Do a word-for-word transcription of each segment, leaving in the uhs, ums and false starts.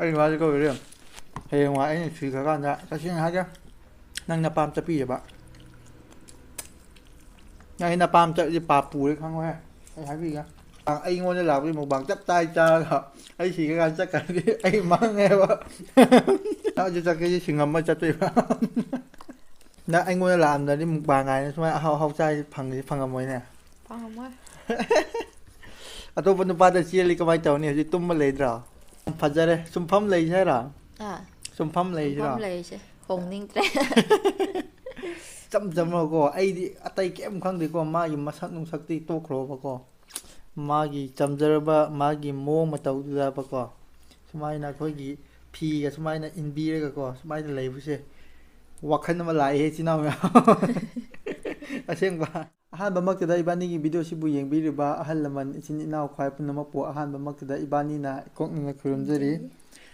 ꯑꯩ ꯋꯥꯁꯦ ꯀꯧꯔꯦ꯫ ꯍꯌꯦꯡꯋꯥꯏ ꯑꯩꯅ ꯁꯤꯈ꯭ꯔꯀꯥꯟꯗ ꯇꯁꯦꯡꯅ ꯍꯥꯏꯒꯦ, ꯅꯪ ꯅꯄꯥꯝ ꯆꯠꯄꯤꯌꯦꯕ꯫ ꯅꯪ ꯑꯩ ꯅꯄꯥꯝ ꯆꯠꯂꯗꯤ ꯄꯥꯞ ꯄꯨꯔꯦ ꯈꯪꯉꯣꯍꯦ꯫ ꯑꯩ ꯍꯥꯏꯕꯤꯒꯦ꯫ ꯑꯩꯉꯣꯟꯗ ꯂꯥꯛꯄꯗꯤ ꯃꯨꯛꯕꯥꯡ ꯆꯞ ꯆꯥꯏ ꯆꯥꯔꯒ ꯑꯩ ꯁꯤꯈ꯭ꯔꯀꯥꯟꯗ ꯆꯠꯈ꯭ꯔꯗꯤ ꯑꯩ ꯃꯥꯡꯉꯦꯕ꯫ ꯅꯪꯁꯨ ꯆꯠꯀꯦꯗꯤ ꯁꯤꯡꯉꯝꯃ ꯆꯠꯇꯣꯏꯕ꯫ ꯅꯪ ꯑꯩꯉꯣꯟꯗ ꯂꯥꯛꯑꯝꯗ꯭ꯔꯗꯤ ꯃꯨꯛꯕꯥꯡ ꯍꯥꯏꯅ ꯁꯨꯃꯥꯏꯅ ꯑꯍꯥꯎ ꯑꯍꯥꯎ ꯆꯥꯏ ꯐꯪꯗꯤ ꯐꯪꯉꯝꯃꯣꯏꯅꯦ꯫ ꯐꯪꯉꯝꯃꯣꯏ꯫ ꯑꯇꯣꯞꯄ ꯅꯨꯄꯥꯗ ꯆꯦꯜꯂꯤ ꯀꯃꯥꯏꯅ ꯇꯧꯅꯤ? ꯍꯧꯖꯤꯛ ꯇꯨꯝꯕ ꯂꯩꯗ꯭ꯔꯣ? ꯐꯖꯔꯦ꯫ ꯁꯨꯝꯐꯝ ꯂꯩꯁꯦ ꯍꯥꯏꯔꯣ? ꯑꯥ꯫ ꯁꯨꯝꯐꯝ ꯂꯩꯁꯤꯔꯣ? ꯁꯨꯝꯐꯝ ꯂꯩꯁꯦ꯫ ꯍꯣꯡꯅꯤꯡꯗ꯭ꯔꯦ꯫ ꯏꯆꯝ ꯆꯝꯃꯒꯀꯣ, ꯑꯩꯗꯤ ꯑꯇꯩ ꯀꯩꯝ ꯈꯪꯗꯦꯀꯣ, ꯃꯥꯒꯤ ꯃꯁꯛ ꯅꯨꯡꯁꯛꯇꯤ ꯇꯣꯛꯈ꯭ꯔꯣꯕꯀꯣ꯫ ꯃꯥꯒꯤ ꯆꯝꯖꯔꯕ, ꯃꯥꯒꯤ ꯃꯑꯣꯡ ꯃꯇꯧꯗꯨꯗꯕꯀꯣ, ꯁꯨꯃꯥꯏꯅ ꯑꯩꯈꯣꯏꯒꯤ ꯐꯤꯒ ꯁꯨꯃꯥꯏꯅ ꯏꯟꯕꯤꯔꯒꯀꯣ, ꯁꯨꯃꯥꯏꯅ ꯂꯩꯕꯁꯦ ꯋꯥꯈꯜ ꯑꯃ ꯂꯥꯛꯏꯍꯦ, ꯏꯆꯤꯟ ꯏꯅꯥꯎ ꯃꯌꯥꯝ꯫ ꯑꯁꯦꯡꯕ꯫ ꯑꯍꯥꯟꯕꯃꯛꯇꯗ ꯏꯕꯥꯅꯤꯒꯤ ꯚꯤꯗꯤꯑꯣꯁꯤꯕꯨ ꯌꯦꯡꯕꯤꯔꯤꯕ ꯑꯍꯜ ꯂꯃꯟ, ꯏꯆꯤꯟ ꯏꯅꯥꯎ ꯈ꯭ꯋꯥꯏ ꯄꯨꯝꯅꯃꯛꯄꯨ ꯑꯍꯥꯟꯕꯃꯛꯇꯗ ꯏꯕꯥꯅꯤꯅ ꯏꯀꯣꯛꯅꯅ ꯈꯨꯔꯨꯝꯖꯔꯤ꯫ ꯈꯨꯔꯨꯝꯖꯔꯤ꯫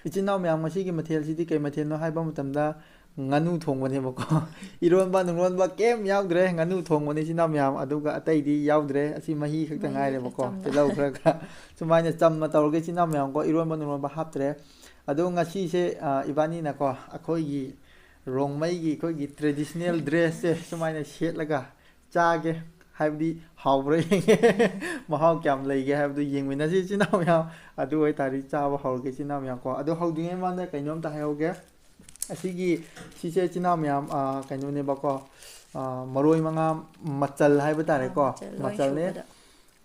ꯏꯆꯤꯟ ꯏꯅꯥꯎ ꯃꯌꯥꯝ, ꯉꯁꯤꯒꯤ ꯃꯊꯦꯜꯁꯤꯗꯤ ꯀꯩ ꯃꯊꯦꯜꯅꯣ ꯍꯥꯏꯕ ꯃꯇꯝꯗ, ꯉꯥꯅꯨ ꯊꯣꯡꯕꯅꯦꯕꯀꯣ꯫ ꯏꯔꯣꯟꯕ ꯅꯨꯡꯂꯣꯟꯕ ꯀꯩꯝ ꯌꯥꯎꯗ꯭ꯔꯦ, ꯉꯥꯅꯨ ꯊꯣꯡꯕꯅꯤ ꯏꯆꯤꯟ ꯏꯅꯥꯎ ꯃꯌꯥꯝ, ꯑꯗꯨꯒ ꯑꯇꯩꯗꯤ ꯌꯥꯎꯗ꯭ꯔꯦ꯫ ꯑꯁꯤ ꯃꯍꯤ ꯈꯛꯇ ꯃꯍꯤ ꯉꯥꯏꯔꯦꯕꯀꯣ, ꯆꯝꯅ꯫ ꯇꯤꯜꯍꯧ ꯈꯔ ꯈꯔ꯫ ꯁꯨꯃꯥꯏꯅ ꯆꯝꯅ ꯇꯧꯔꯒ ꯏꯆꯤꯟ ꯏꯅꯥꯎ ꯃꯌꯥꯝꯀꯣ, ꯏꯔꯣꯟꯕ ꯅꯨꯡꯂꯣꯟꯕ ꯍꯥꯞꯇ꯭ꯔꯦ꯫ ꯑꯗꯣ ꯉꯁꯤꯁꯦ, ꯑ, ꯏꯕꯥꯅꯤꯅꯀꯣ, ꯑꯩꯈꯣꯏꯒꯤ ꯔꯣꯡꯃꯩꯒꯤ ꯑꯩꯈꯣꯏꯒꯤ traditional dressꯁꯦ ꯁꯨꯃꯥꯏꯅ ꯁꯦꯠꯂꯒ ꯆꯥꯒꯦ꯫ ꯍꯥꯏꯕꯗꯤ ꯍꯥꯎꯕ꯭ꯔꯥ ꯌꯦꯡꯒꯦ꯫ ꯃꯍꯥꯎ ꯀꯌꯥꯝ ꯂꯩꯒꯦ ꯍꯥꯏꯕꯗꯨ ꯌꯦꯡꯃꯤꯟꯅꯁꯤ ꯏꯆꯤꯟ ꯏꯅꯥꯎ ꯃꯌꯥꯝ꯫ ꯑꯗꯨ ꯑꯣꯏꯇꯥꯔꯗꯤ ꯆꯥꯕ ꯍꯧꯔꯒꯦ ꯏꯆꯤꯟ ꯏꯅꯥꯎ ꯃꯌꯥꯝ ꯀꯣ꯫ ꯑꯗꯣ ꯍꯧꯗ꯭ꯔꯤꯉꯩ ꯃꯃꯥꯡꯗ ꯀꯩꯅꯣꯝꯇ ꯍꯥꯏꯍꯧꯒꯦ꯫ ꯑꯁꯤꯒꯤ, ꯁꯤꯁꯦ ꯏꯆꯤꯟ ꯏꯅꯥꯎ ꯃꯌꯥꯝ, ꯑ, ꯀꯩꯅꯣꯅꯦꯕꯀꯣ, ꯑ, ꯃꯔꯣꯏ ꯃꯉꯥ ꯃꯆꯜ ꯍꯥꯏꯕ ꯑꯥ, ꯇꯥꯔꯦꯀꯣ꯫ ꯃꯆꯜ ꯂꯣꯏ ꯃꯆꯜꯅꯦ꯫ ꯁꯨꯕꯗ꯫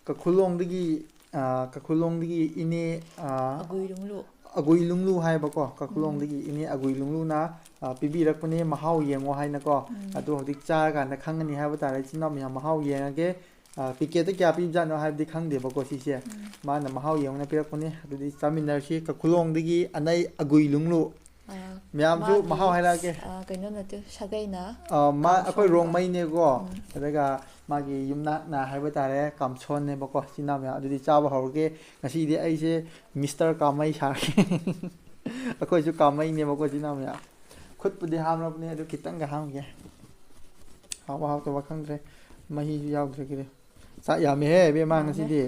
ꯀꯈꯨꯂꯣꯡꯗꯒꯤ, ꯑ, ꯀꯈꯨꯂꯣꯡꯗꯒꯤ ꯏꯅꯦ, ꯑ, ꯑꯒꯨꯏ ꯂꯨꯡꯂꯨ꯫ ꯑꯒꯨꯏ ꯂꯨꯡꯂꯨ ꯍꯥꯏꯕꯀꯣ, ꯎꯝ꯫ ꯀꯈꯨꯂꯣꯡꯗꯒꯤ ꯏꯅꯦ ꯑꯒꯨꯏ ꯂꯨꯡꯂꯨꯅ, ꯑ, ꯄꯤꯕꯤꯔꯛꯄꯅꯦ, ꯃꯍꯥꯎ ꯌꯦꯡꯉꯣ ꯍꯥꯏꯅꯀꯣ꯫ ꯎꯝ꯫ ꯑꯗꯣ ꯍꯧꯖꯤꯛ ꯆꯥꯔꯀꯥꯟꯗ ꯈꯪꯒꯅꯤ ꯍꯥꯏꯕ ꯇꯥꯔꯦ꯫ ꯏꯆꯤꯟ ꯏꯅꯥꯎ ꯃꯌꯥꯝ ꯃꯍꯥꯎ ꯌꯦꯡꯉꯒꯦ꯫ ꯑ, packetꯇ ꯀꯌꯥ ꯄꯤꯕꯖꯥꯠꯅꯣ ꯍꯥꯏꯕꯗꯤ ꯈꯪꯗꯦꯕꯀꯣ ꯁꯤꯁꯦ꯫ ꯎꯝ꯫ ꯃꯥꯅ ꯃꯍꯥꯎ ꯌꯦꯡꯉꯣꯅ ꯄꯤꯔꯛꯄꯅꯦ꯫ ꯑꯗꯨꯗꯤ ꯆꯥꯃꯤꯟꯅꯔꯁꯤ꯫ ꯀꯈꯨꯂꯣꯡꯗꯒꯤ ꯑꯅꯩ ꯑꯒꯨꯏ ꯂꯨꯡꯂꯨ꯫ ꯑ, ꯃꯌꯥꯝꯁꯨ ꯃꯥꯒꯤ, ꯃꯍꯥꯎ ꯍꯥꯏꯔꯛꯑꯒꯦ꯫ ꯑ, ꯀꯩꯅꯣ ꯅꯠꯇꯦ, ꯁꯥꯒꯩꯅ ꯑ, ꯃꯥ-, ꯑꯩꯈꯣꯏ ꯀꯥꯝꯁꯣꯟꯕ꯫ ꯔꯣꯡꯃꯩꯅꯦꯀꯣ꯫ ꯎꯝ꯫ ꯑꯗꯨꯒ ꯃꯥꯒꯤ ꯌꯨꯝꯅꯥꯛꯅ ꯍꯥꯏꯕ ꯇꯥꯔꯦ, ꯀꯥꯝꯁꯣꯟꯅꯦꯕꯀꯣ, ꯏꯆꯤꯟ ꯏꯅꯥꯎ ꯃꯌꯥꯝ꯫ ꯑꯗꯨꯗꯤ ꯆꯥꯕ ꯍꯧꯔꯒꯦ꯫ ꯉꯁꯤꯗꯤ ꯑꯩꯁꯦ Mister ꯀꯥꯃꯩ ꯁꯥꯔꯒꯦ꯫ ꯑꯩꯈꯣꯏꯁꯨ ꯀꯥꯃꯩꯅꯦꯕꯀꯣ, ꯏꯆꯤꯟ ꯏꯅꯥꯎ ꯃꯌꯥꯝ꯫ ꯈꯨꯠꯄꯨꯗꯤ ꯍꯥꯝꯂꯕꯅꯦ, ꯑꯗꯨ ꯈꯤꯇꯪꯒ ꯍꯥꯝꯒꯦ꯫ ꯍꯥꯎꯕ ꯍꯥꯎꯇꯕ ꯈꯪꯗ꯭ꯔꯦ꯫ ꯃꯍꯤꯁꯨ ꯌꯥꯎꯗ꯭ꯔꯦ ꯀꯤꯔꯦ꯫ ꯆꯥꯛ ꯌꯥꯝꯃꯦꯍꯦ, ꯏꯕꯦꯝꯃ, ꯌꯥꯝꯃꯦ꯫ ꯉꯁꯤꯗꯤ꯫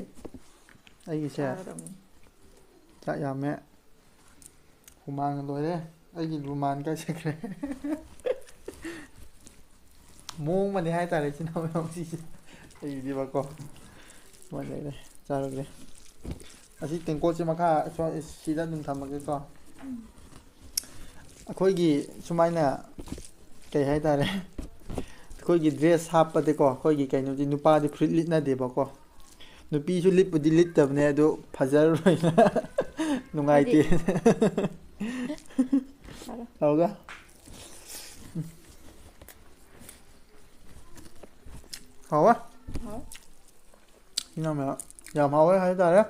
ꯑꯩꯒꯤꯁꯦ꯫ ꯆꯥꯒꯗꯕꯅꯤ꯫ ꯆꯥꯛ ꯌꯥꯝꯃꯦ꯫ ꯍꯨꯃꯥꯡꯅ ꯂꯣꯏꯔꯦ꯫ ꯑꯩꯒꯤ ꯔꯨꯃꯥꯟ ꯀꯥꯏ ꯆꯠꯈ꯭ꯔꯦ? ꯃꯑꯣꯡ ꯑꯃꯅꯦ ꯍꯥꯏꯇꯥꯔꯦ ꯏꯆꯤꯟ ꯏꯅꯥꯎ ꯃꯌꯥꯝꯁꯤꯡꯁꯦ꯫ ꯑꯩꯒꯤꯗꯤꯕꯀꯣ꯫ ꯁꯨꯃꯥꯏꯅ ꯂꯩꯔꯦ꯫ ꯆꯥꯔꯒꯦ꯫ ꯑꯁꯤ ꯇꯦꯡꯀꯣꯠꯁꯦ ꯃꯈꯥ ꯁꯣ-, ꯁꯤꯗ ꯑꯗꯨꯝ ꯊꯝꯃꯒꯦꯀꯣ꯫ ꯑꯩꯈꯣꯏꯒꯤ ꯁꯨꯃꯥꯏꯅ ꯀꯩ ꯍꯥꯏꯇꯥꯔꯦ? ꯑꯩꯈꯣꯏꯒꯤ ꯗ꯭ꯔꯦꯁ ꯍꯥꯞꯄꯗꯤꯀꯣ, ꯑꯩꯈꯣꯏꯒꯤ ꯀꯩꯅꯣꯗꯤ ꯅꯨꯄꯥꯗꯤ ꯐꯨꯔꯤꯠ ꯂꯤꯠꯅꯗꯦꯕꯀꯣ꯫ ꯅꯨꯄꯤꯁꯨ ꯂꯤꯠꯄꯨꯗꯤ ꯂꯤꯠꯇꯕꯅꯦ, ꯑꯗꯨ ꯐꯖꯔꯔꯣꯏꯅ ꯅꯨꯡꯉꯥꯏꯇꯦ꯫ ꯍꯥꯎꯒ? ꯍꯥꯎꯋꯦ? ꯍꯥꯎ꯫ ꯏꯅꯝꯃ, ꯌꯥꯝ ꯍꯥꯎꯋꯦ ꯍꯥꯏꯇꯥꯔꯦ꯫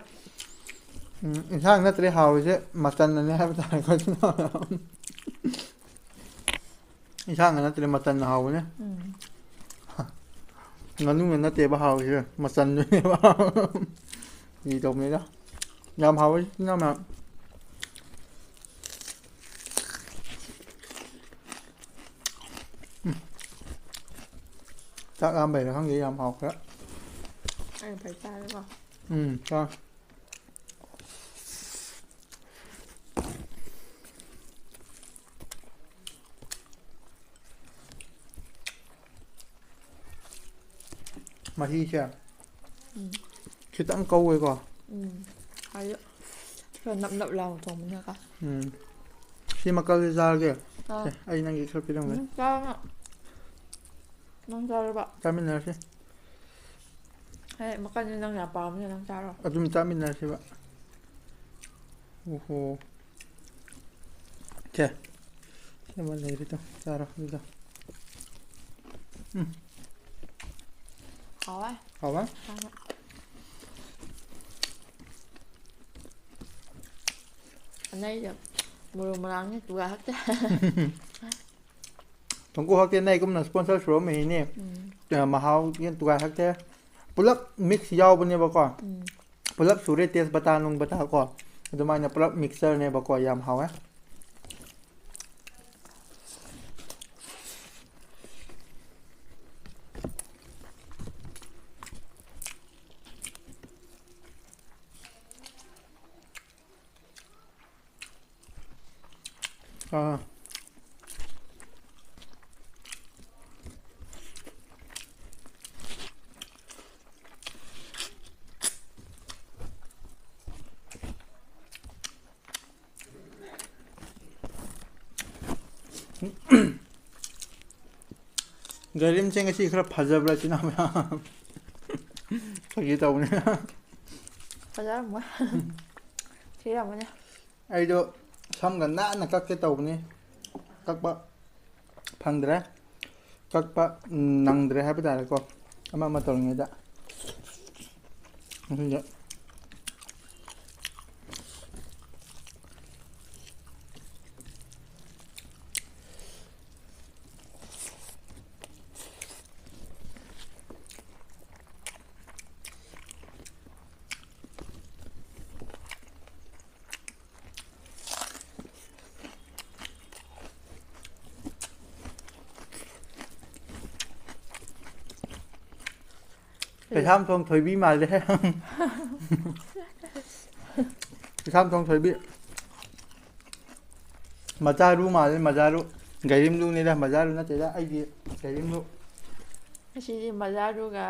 ꯎꯝ, ꯏꯟꯁꯥꯡ ꯅꯠꯇ꯭ꯔꯦ ꯍꯥꯎꯔꯤꯁꯦ, ꯃꯆꯜꯅꯅꯦ ꯍꯥꯏꯕ ꯇꯥꯔꯦ꯫ ꯏꯟꯁꯥꯡꯒ ꯅꯠꯇ꯭ꯔꯦ, ꯃꯆꯜꯅ ꯍꯥꯎꯕꯅꯦ꯫ ꯎꯝ꯫ ꯉꯥꯅꯨꯅ ꯅꯠꯇꯦꯕ ꯍꯥꯎꯔꯤꯁꯦ, ꯃꯆꯜꯗꯨꯅꯦꯕ꯫ ꯐꯥꯒꯤ ꯇꯧꯕꯅꯤꯗ꯫ ꯌꯥꯝ ꯍꯥꯎꯋꯦ, ꯏꯅꯝꯃ꯫ ꯎꯝ꯫ ꯆꯥꯛ ꯂꯥꯝꯕꯩꯔꯥ ꯈꯪꯗꯦ, ꯌꯥꯝ ꯍꯥꯎꯈ꯭ꯔꯦ꯫ ꯑꯩꯅ ꯐꯖ ꯆꯥꯔꯦꯀꯣ꯫ ꯎꯝ, ꯆꯥ꯫ ꯃꯍꯤꯁꯦ ꯎꯝ꯫ ꯈꯤꯇꯪ ꯀꯧꯋꯦꯀꯣ꯫ ꯎꯝ꯫ ꯍꯥꯏꯗꯤ ꯈꯔ ꯅꯞ ꯅꯞ ꯂꯥꯎꯅ ꯊꯣꯡꯕꯅꯤꯅꯀꯣ꯫ ꯎꯝ꯫ ꯁꯤ ꯃꯀꯜꯁꯦ ꯆꯥꯔꯒꯦ꯫ ꯑꯥ꯫ ꯁꯦ, ꯑꯩ ꯅꯪꯒꯤ ꯈꯔ ꯄꯤꯔꯝꯒꯦ꯫ ꯎꯝ, ꯆꯥꯔꯣ ꯅꯪ꯫ ꯅꯪ ꯆꯥꯔꯕ? ꯆꯥꯃꯤꯟꯅꯔꯁꯤ꯫ ꯍꯦ, ꯃꯀꯜꯁꯦ ꯅꯪ ꯌꯥꯝ ꯄꯥꯝꯕꯅꯤꯅ ꯅꯪ ꯆꯥꯔꯣ꯫ ꯑꯗꯨꯝ ꯆꯥꯃꯤꯟꯅꯔꯁꯤꯕ꯫ ꯑꯣꯍꯣ꯫ ꯁꯦ꯫ ꯁꯤ ꯑꯃ ꯂꯩꯔꯦ ꯇꯣ꯫ ꯆꯥꯔꯣ ꯑꯗꯨꯗꯣ꯫ ꯎꯝ꯫ ꯍꯥꯎꯋꯦ꯫ ꯍꯥꯎꯋꯦ? ꯆꯥꯕ꯫ ꯑꯅꯩꯗ ꯃꯣꯔꯣꯛ ꯃꯔꯥꯡꯅꯤ ꯇꯨꯒꯥ ꯍꯛꯇꯦ꯫ ꯊꯣꯡꯀꯨ ꯍꯛꯇꯦ ꯅꯩꯒꯨꯝꯅ sponsor ꯁꯨꯔꯝꯃꯤꯅꯦ꯫ ꯎꯝ꯫ ꯑ, ꯃꯍꯥꯎ ꯇꯨꯒꯥ ꯍꯛꯇꯦ꯫ ꯄꯨꯂꯞ mix ꯌꯥꯎꯕꯅꯦꯕꯀꯣ꯫ ꯎꯝ꯫ ꯄꯨꯂꯞ ꯁꯨꯔꯦ, ꯇꯦꯖꯄꯇꯥ ꯅꯨꯡꯕꯇꯥ ꯀꯣ꯫ ꯑꯗꯨꯃꯥꯏꯅ ꯄꯨꯂꯞ mixture ꯅꯦꯕꯀꯣ, ꯌꯥꯝ ꯍꯥꯎꯋꯦ꯫ ꯑꯥ꯫ ꯒꯥꯏꯔꯤꯝꯁꯦ ꯉꯁꯤ ꯈꯔ ꯐꯖꯕ꯭ꯔꯥ, ꯏꯆꯤꯟ ꯏꯅꯥꯎ ꯃꯌꯥꯝ? ꯐꯥꯒꯤ ꯇꯧꯕꯅꯦ꯫ ꯐꯖꯔꯝꯃꯣꯏ꯫ ꯊꯤꯔꯝꯃꯅꯤ꯫ ꯑꯩꯗꯣ ꯁꯝꯒ ꯅꯥꯟꯅ ꯀꯛꯀꯦ ꯇꯧꯕꯅꯤ, ꯀꯛꯄ ꯐꯪꯗ꯭ꯔꯦ, ꯀꯛꯄ ꯅꯪꯗ꯭ꯔꯦ ꯍꯥꯏꯕ ꯇꯥꯔꯦꯀꯣ, ꯑꯃ ꯑꯃ ꯇꯧꯔꯤꯉꯩꯗ꯫ ꯑꯗꯨꯗ ꯀꯩꯁꯥꯝꯊꯣꯡ ꯊꯣꯏꯕꯤ ꯃꯥꯜꯂꯦ꯫ ꯀꯩꯁꯥꯝꯊꯣꯡ ꯊꯣꯏꯕꯤ꯫ ꯃꯖꯥꯔꯨ ꯃꯥꯜꯂꯦ, ꯃꯖꯥꯔꯨ꯫ ꯒꯥꯏꯔꯤꯝꯂꯨꯅꯤꯗ, ꯃꯖꯥꯔꯨ ꯅꯠꯇꯦꯗ, ꯑꯩꯒꯤ ꯒꯥꯏꯔꯤꯝꯂꯨ꯫ ꯉꯁꯤꯗꯤ ꯃꯖꯥꯔꯨꯒ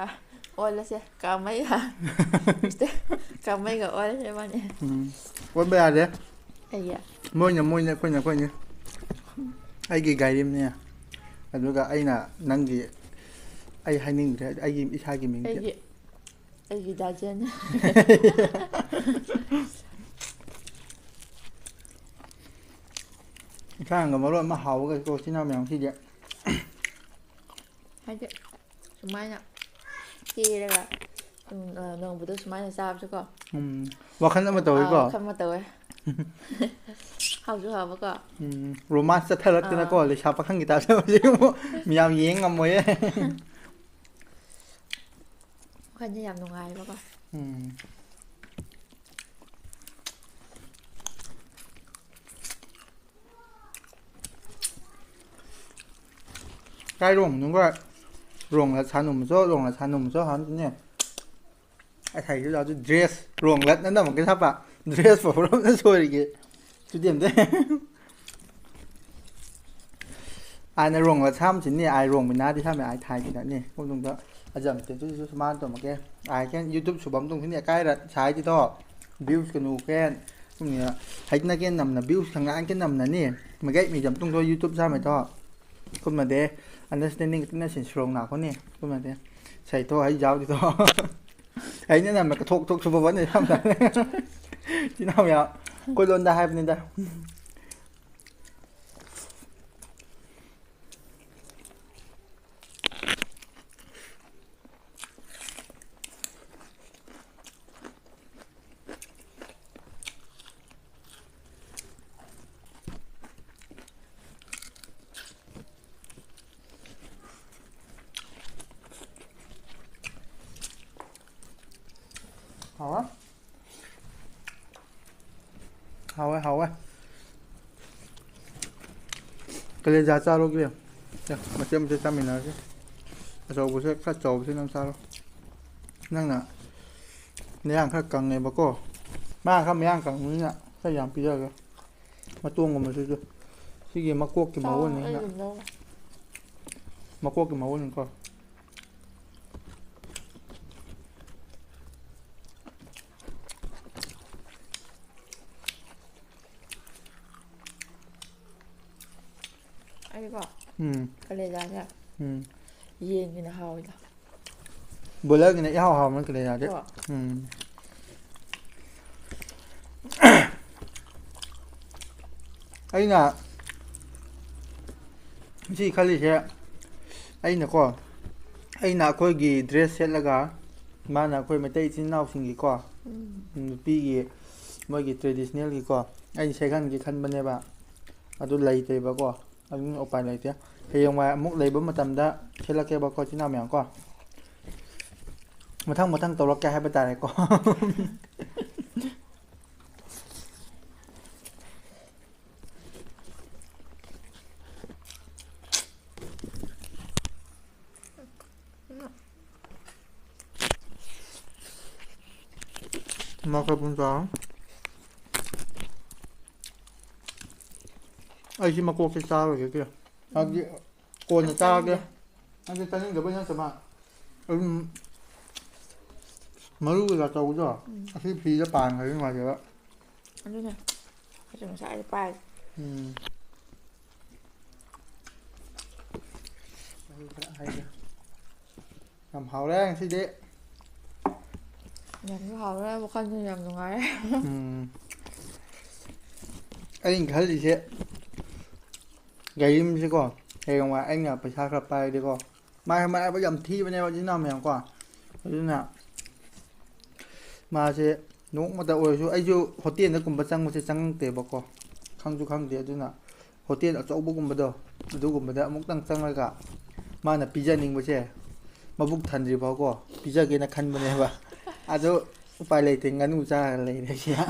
ꯑꯣꯜꯂꯁꯦ, ꯀꯥꯃꯩꯒ꯫ ꯀꯥꯃꯩꯒ ꯑꯣꯜꯂꯁꯦ ꯃꯥꯅꯦ꯫ ꯎꯝ꯫ ꯑꯣꯟꯕ ꯌꯥꯗꯦ꯫ ꯀꯩꯒꯤ? ꯃꯣꯏꯅ ꯃꯣꯏꯅꯦ, ꯑꯩꯈꯣꯏꯅ ꯑꯩꯈꯣꯏꯅꯦ꯫ ꯑꯩꯒꯤ ꯒꯥꯏꯔꯤꯝꯅꯦ꯫ ꯑꯗꯨꯒ ꯑꯩꯅ ꯅꯪꯒꯤ, ꯑꯩ ꯍꯥꯏꯅꯤꯡꯗ꯭ꯔꯦ, ꯑꯩꯒꯤ ꯏꯁꯥꯒꯤ ꯃꯤꯡꯁꯦ꯫ ꯑꯩꯒꯤ ꯑꯩꯒꯤ ꯗꯥꯖꯟ꯫ ꯏꯟꯁꯥꯡꯒ ꯃꯔꯣꯟ ꯑꯃ ꯍꯥꯎꯕꯒ ꯀꯣ, ꯏꯆꯤꯟ ꯏꯅꯥꯎ ꯃꯌꯥꯝꯁꯤꯗꯤ꯫ ꯍꯥꯏꯗꯤ ꯁꯨꯃꯥꯏꯅ ꯀꯦꯔꯒ, ꯎꯝ, ꯑ, ꯅꯣꯡꯃꯗꯣ ꯁꯨꯃꯥꯏꯅ ꯆꯥꯕꯁꯨꯀꯣ꯫ ꯎꯝ, ꯋꯥꯈꯜ ꯑꯃ ꯑꯥ, ꯇꯧꯋꯤꯀꯣ꯫ ꯋꯥꯈꯜ ꯑꯃ ꯇꯧꯋꯦ꯫ ꯍꯥꯎꯁꯨ ꯍꯥꯎꯕꯀꯣ꯫ ꯎꯝ, ꯔꯣꯃꯥꯟꯁ ꯆꯠꯊꯔꯛꯇꯅꯀꯣ, ꯑꯥ꯫ ꯂꯩꯁꯥ ꯄꯥꯈꯪꯒꯤ ꯇꯥꯏꯞꯇ ꯍꯧꯖꯤꯛ ꯑꯃꯨꯛ ꯃꯤꯌꯥꯝ ꯌꯦꯡ ꯉꯝꯃꯣꯏꯌꯦ꯫ ꯋꯥꯈꯜꯁꯦ ꯌꯥꯝ ꯅꯨꯡꯉꯥꯏꯕꯀꯣ꯫ ꯎꯝ꯫ ꯀꯥꯏ ꯔꯣꯡ ꯃꯅꯨꯡꯒ ꯔꯣꯡꯂ ꯁꯥꯅꯨꯝꯁꯨ, ꯔꯣꯡꯂ ꯁꯥꯅꯨꯝꯁꯨ ꯍꯥꯟꯅꯅꯦ꯫ ꯑꯁꯥꯏꯁꯨ ꯂꯥꯛꯑꯁꯨ ꯗ꯭ꯔꯦꯁ ꯔꯣꯡꯂꯠꯅ ꯅꯝꯃꯛꯀꯦ ꯁꯥꯄ꯫ ꯗ꯭ꯔꯦꯁ ꯐꯥꯎꯕ ꯁꯣꯏꯔꯤꯒꯦ꯫ ꯁꯨꯗꯦꯝꯗꯦ꯫ ꯑꯥꯏꯅ ꯔꯣꯡꯂ ꯁꯥꯝꯁꯤꯅꯤ, ꯑꯥꯏ ꯔꯣꯡ ꯃꯤꯅꯥꯗꯤ ꯁꯥꯝꯃꯦ, ꯑꯥꯏ ꯊꯥꯏꯗꯅꯅꯤ꯫ ꯀꯣꯡꯗꯨꯡꯗ ꯑꯖꯝ ꯇꯦꯟ ꯇꯨꯁꯨ ꯁꯨꯃꯥꯟ ꯇꯧꯃꯒꯦ꯫ I can YouTube ꯁꯨꯕꯝ ꯇꯨꯡꯁꯤꯅꯤ ꯑꯀꯥꯏꯔ ꯁꯥꯏꯗꯤꯗꯣ꯫ Views ꯀꯅꯨ ꯀꯦꯟ꯫ ꯀꯨꯝꯅꯤ ꯍꯩꯗꯅ ꯀꯦꯟ ꯅꯝꯅ views ꯈꯪꯉꯥꯟ ꯀꯦꯟ ꯅꯝꯅꯅꯤ꯫ ꯃꯒꯩ ꯃꯤ ꯖꯝ ꯇꯨꯡꯗꯣ YouTube ꯁꯥꯝꯃꯦꯗꯣ꯫ ꯀꯨꯝꯅꯗꯦ꯫ Understanding ꯇꯤꯟꯅ ꯁꯤꯟ ꯁꯨꯔꯣꯡ ꯅꯥꯈꯣꯅꯤ꯫ ꯀꯨꯝꯅꯗꯦ꯫ ꯁꯩꯊꯣ ꯍꯩ ꯌꯥꯎꯗꯤꯗꯣ꯫ ꯑꯩꯅ ꯅꯝꯃꯦ ꯀꯊꯣꯛ ꯊꯣꯛ ꯁꯨꯕ ꯋꯥꯅꯤ ꯁꯝꯅ꯫ ꯆꯤꯟ ꯅꯥꯎ ꯌꯥ-, ꯑꯩꯈꯣꯏ ꯂꯣꯟꯗ ꯍꯥꯏꯕꯅꯤꯗ꯫ ꯍꯥꯎꯋꯦ꯫ ꯍꯥꯎꯋꯦ, ꯍꯥꯎꯋꯦ꯫ ꯀꯂꯦꯖꯥ ꯆꯥꯔꯣꯒꯦ꯫ ꯁꯦ, ꯃꯆꯦꯠ ꯃꯆꯦꯠ ꯆꯥꯃꯤꯟꯅꯔꯁꯦ꯫ ꯑꯆꯧꯕꯁꯦ ꯈꯔ ꯆꯥꯎꯕꯁꯦ ꯅꯪ ꯆꯥꯔꯣ꯫ ꯅꯪꯅ ꯅꯌꯥꯡ ꯈꯔ ꯀꯪꯉꯦꯕꯀꯣ꯫ ꯃꯥ ꯈꯔ ꯃꯌꯥꯡ ꯀꯪꯕꯅꯤꯅ ꯈꯔ ꯌꯥꯝ ꯄꯤꯖꯔꯒꯦ꯫ ꯃꯇꯣꯡꯒꯨꯝꯕꯁꯤꯁꯨ꯫ ꯁꯤꯒꯤ ꯃꯀꯣꯛꯀꯤ ꯆꯥꯎ, ꯃꯒꯨꯟꯅꯤ ꯑꯩ ꯁꯤꯅ꯫ ꯑꯗꯨꯝ ꯂꯧꯔꯦ꯫ ꯃꯀꯣꯛꯀꯤ ꯃꯒꯨꯟꯅꯤꯀꯣ꯫ ꯑꯩꯀꯣ ꯎꯝ꯫ ꯀꯂꯦꯖꯥꯁꯦ ꯎꯝ꯫ ꯌꯦꯟꯒꯤꯅ ꯍꯥꯎꯋꯤꯗ꯫ ꯕꯣꯏꯂꯔꯒꯤꯅ ꯏꯍꯥꯎ ꯍꯥꯎꯕꯅ ꯀꯂꯦꯖꯥꯗꯤ꯫ ꯀꯣ꯫ ꯎꯝ꯫ ꯑꯩꯅ ꯁꯤ ꯈꯜꯂꯤꯁꯦ, ꯑꯩꯅꯀꯣ, ꯑꯩꯅ ꯑꯩꯈꯣꯏꯒꯤ dress ꯁꯦꯠꯂꯒ, ꯃꯥꯅ ꯑꯩꯈꯣꯏ ꯃꯩꯇꯩ ꯏꯆꯤꯟ ꯏꯅꯥꯎꯁꯤꯡꯒꯤꯀꯣ, ꯎꯝ꯫ ꯅꯨꯄꯤꯒꯤ ꯃꯣꯏꯒꯤ traditionalꯒꯤꯀꯣ, ꯑꯩꯅ ꯁꯦꯠꯍꯟꯒꯦ ꯈꯟꯕꯅꯦꯕ꯫ ꯑꯗꯨ ꯂꯩꯇ꯭ꯔꯦꯕꯀꯣ, ꯑꯗꯨꯅ ꯎꯄꯥꯏ ꯂꯩꯇꯦ꯫ ꯍꯌꯦꯡꯋꯥꯏ ꯑꯃꯨꯛ ꯂꯩꯕ ꯃꯇꯝꯗ ꯁꯦꯠꯂꯛꯀꯦꯕꯀꯣ, ꯏꯆꯤꯟ ꯏꯅꯥꯎ ꯃꯌꯥꯝ ꯀꯣ꯫ ꯃꯊꯪ ꯃꯊꯪ ꯇꯧꯔꯛꯀꯦ ꯍꯥꯏꯕ ꯇꯥꯔꯦꯀꯣ꯫ ꯃꯈꯣꯏ ꯄꯨꯡ ꯇꯔꯥ꯫ ꯑꯩꯁꯤ ꯃꯀꯣꯛꯁꯦ ꯆꯥꯔꯣꯏꯒꯦ ꯀꯌꯥ꯫ ꯍꯥꯏꯕꯗꯤ ꯀꯣꯟꯅ ꯆꯥꯒꯦ꯫ ꯅꯪꯗꯤ ꯆꯥꯅꯤꯡꯗꯕꯩ ꯅꯠꯇꯕ꯫ ꯑꯗꯨꯝ ꯃꯔꯨ ꯀꯩꯀꯥ ꯇꯧꯕꯗꯣ꯫ ꯎꯝ꯫ ꯑꯁꯤ ꯐꯤꯗ ꯄꯥꯟꯈ꯭ꯔꯗꯤ ꯅꯨꯡꯉꯥꯏꯖꯕ꯫ ꯑꯗꯨꯅꯦ꯫ ꯑꯩꯁꯨ ꯉꯁꯥꯏꯗ ꯄꯥꯏ꯫ ꯎꯝ꯫ ꯃꯔꯨ ꯈꯔ ꯍꯥꯏꯒꯦ꯫ ꯌꯥꯝ ꯍꯥꯎꯔꯦ ꯉꯁꯤꯗꯤ꯫ ꯌꯥꯝꯁꯨ ꯍꯥꯎꯔꯦ, ꯋꯥꯈꯜꯁꯨ ꯌꯥꯝ ꯅꯨꯡꯉꯥꯏꯔꯦ꯫ ꯎꯝ꯫ ꯑꯩꯅ ꯈꯜꯂꯤꯁꯦ, ꯒꯥꯔꯤ ꯑꯃꯁꯦꯀꯣ, ꯍꯌꯦꯡꯋꯥꯏ ꯑꯩꯅ ꯄꯩꯁꯥ ꯈꯔ ꯄꯥꯏꯔꯗꯤꯀꯣ, ꯃꯥꯁꯦ ꯃꯔꯥꯏꯕꯛ ꯌꯥꯝ ꯊꯤꯕꯅꯦꯕ, ꯏꯆꯤꯟ ꯏꯅꯥꯎ ꯃꯌꯥꯝꯀꯣ꯫ ꯑꯗꯨꯅ ꯃꯥꯁꯦ ꯅꯣꯡꯃꯇ ꯑꯣꯏꯔꯁꯨ, ꯑꯩꯁꯨ ꯍꯣꯇꯦꯜꯗꯒꯨꯝꯕ ꯆꯪꯕꯁꯦ ꯆꯪꯉꯛꯇꯦꯕꯀꯣ, ꯈꯪꯁꯨ ꯈꯪꯗꯦ꯫ ꯑꯗꯨꯅ ꯍꯣꯇꯦꯜ ꯑꯆꯧꯕꯒꯨꯝꯕꯗꯣ, ꯑꯗꯨꯒꯨꯝꯕꯗ ꯑꯃꯨꯛꯇꯪ ꯆꯪꯉꯒ ꯃꯥꯅ ꯄꯤꯖꯅꯤꯡꯕꯁꯦ, ꯃꯕꯨꯛ ꯊꯟꯗ꯭ꯔꯤ ꯐꯥꯎꯀꯣ ꯄꯤꯖꯒꯦꯅ ꯈꯟꯕꯅꯦꯕ꯫ ꯑꯗꯣ ꯎꯄꯥꯏ ꯂꯩꯇꯦ, ꯉꯥꯅꯨ ꯆꯥꯔꯒ ꯂꯩꯔꯦ ꯁꯤꯗ꯫